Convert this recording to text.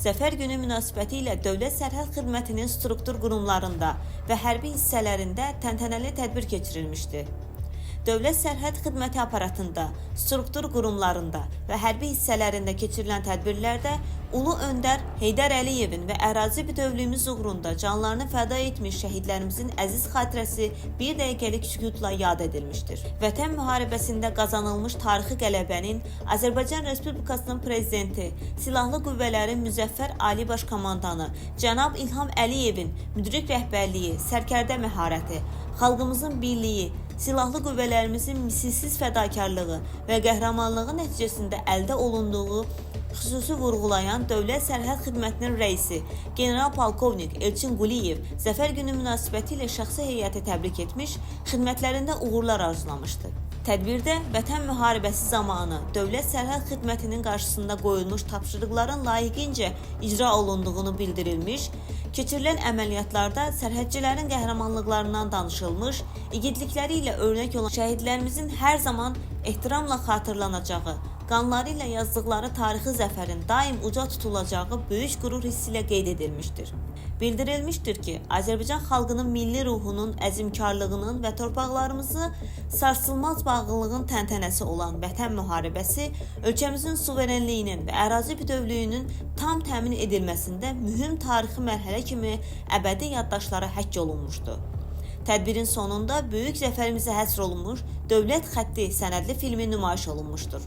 Zəfər Günü münasibəti ilə Dövlət Sərhəd Xidmətinin struktur qurumlarında və hərbi hissələrində təntənəli tədbir keçirilmişdi. Dövlət Sərhəd Xidməti aparatında, struktur qurumlarında və hərbi hissələrində keçirilən tədbirlərdə Ulu Öndər Heydər Əliyevin və ərazi bütövlüyümüz uğrunda canlarını fəda etmiş şəhidlərimizin əziz xatirəsi bir dəqiqəlik sükutla yad edilmişdir. Vətən müharibəsində qazanılmış tarixi qələbənin Azərbaycan Respublikasının Prezidenti, Silahlı Qüvvələrin Müzəffər Ali Baş Komandanı cənab İlham Əliyevin müdrik rəhbərliyi, sərkərdə məharəti, xalqımızın birliyi, silahlı qüvvələrimizin misilsiz fədakarlığı və qəhrəmanlığı nəticəsində əldə olunduğu xüsusi vurğulayan Dövlət Sərhəd Xidmətinin rəisi general-polkovnik Elçin Quliyev Zəfər Günü münasibətilə şəxsi heyəti təbrik etmiş, xidmətlərində uğurlar arzulamışdı. Tədbirdə Vətən müharibəsi zamanı Dövlət Sərhəd Xidmətinin qarşısında qoyulmuş tapşırıqların layiqincə icra olunduğunu bildirilmiş, keçirilən əməliyyatlarda sərhədçilərin qəhrəmanlıqlarından danışılmış, igidlikləri ilə örnək olan şəhidlərimizin hər zaman ehtiramla xatırlanacağı, qanları ilə yazdıqları tarixi zəfərin daim uca tutulacağı böyük qürur hissi ilə qeyd edilmişdir. Bildirilmişdir ki, Azərbaycan xalqının milli ruhunun, əzmkarlığının və torpaqlarımızı sarsılmaz bağlılığın təntənəsi olan Vətən müharibəsi ölkəmizin suverenliyinin və ərazi bütövlüyünün tam təmin edilməsində mühüm tarixi mərhələ kimi əbədi yaddaşlara həkk olunmuşdu. Tədbirin sonunda böyük zəfərimizə həsr olunmuş Dövlət Xətti sənədli filmi nümayiş olunmuşdur.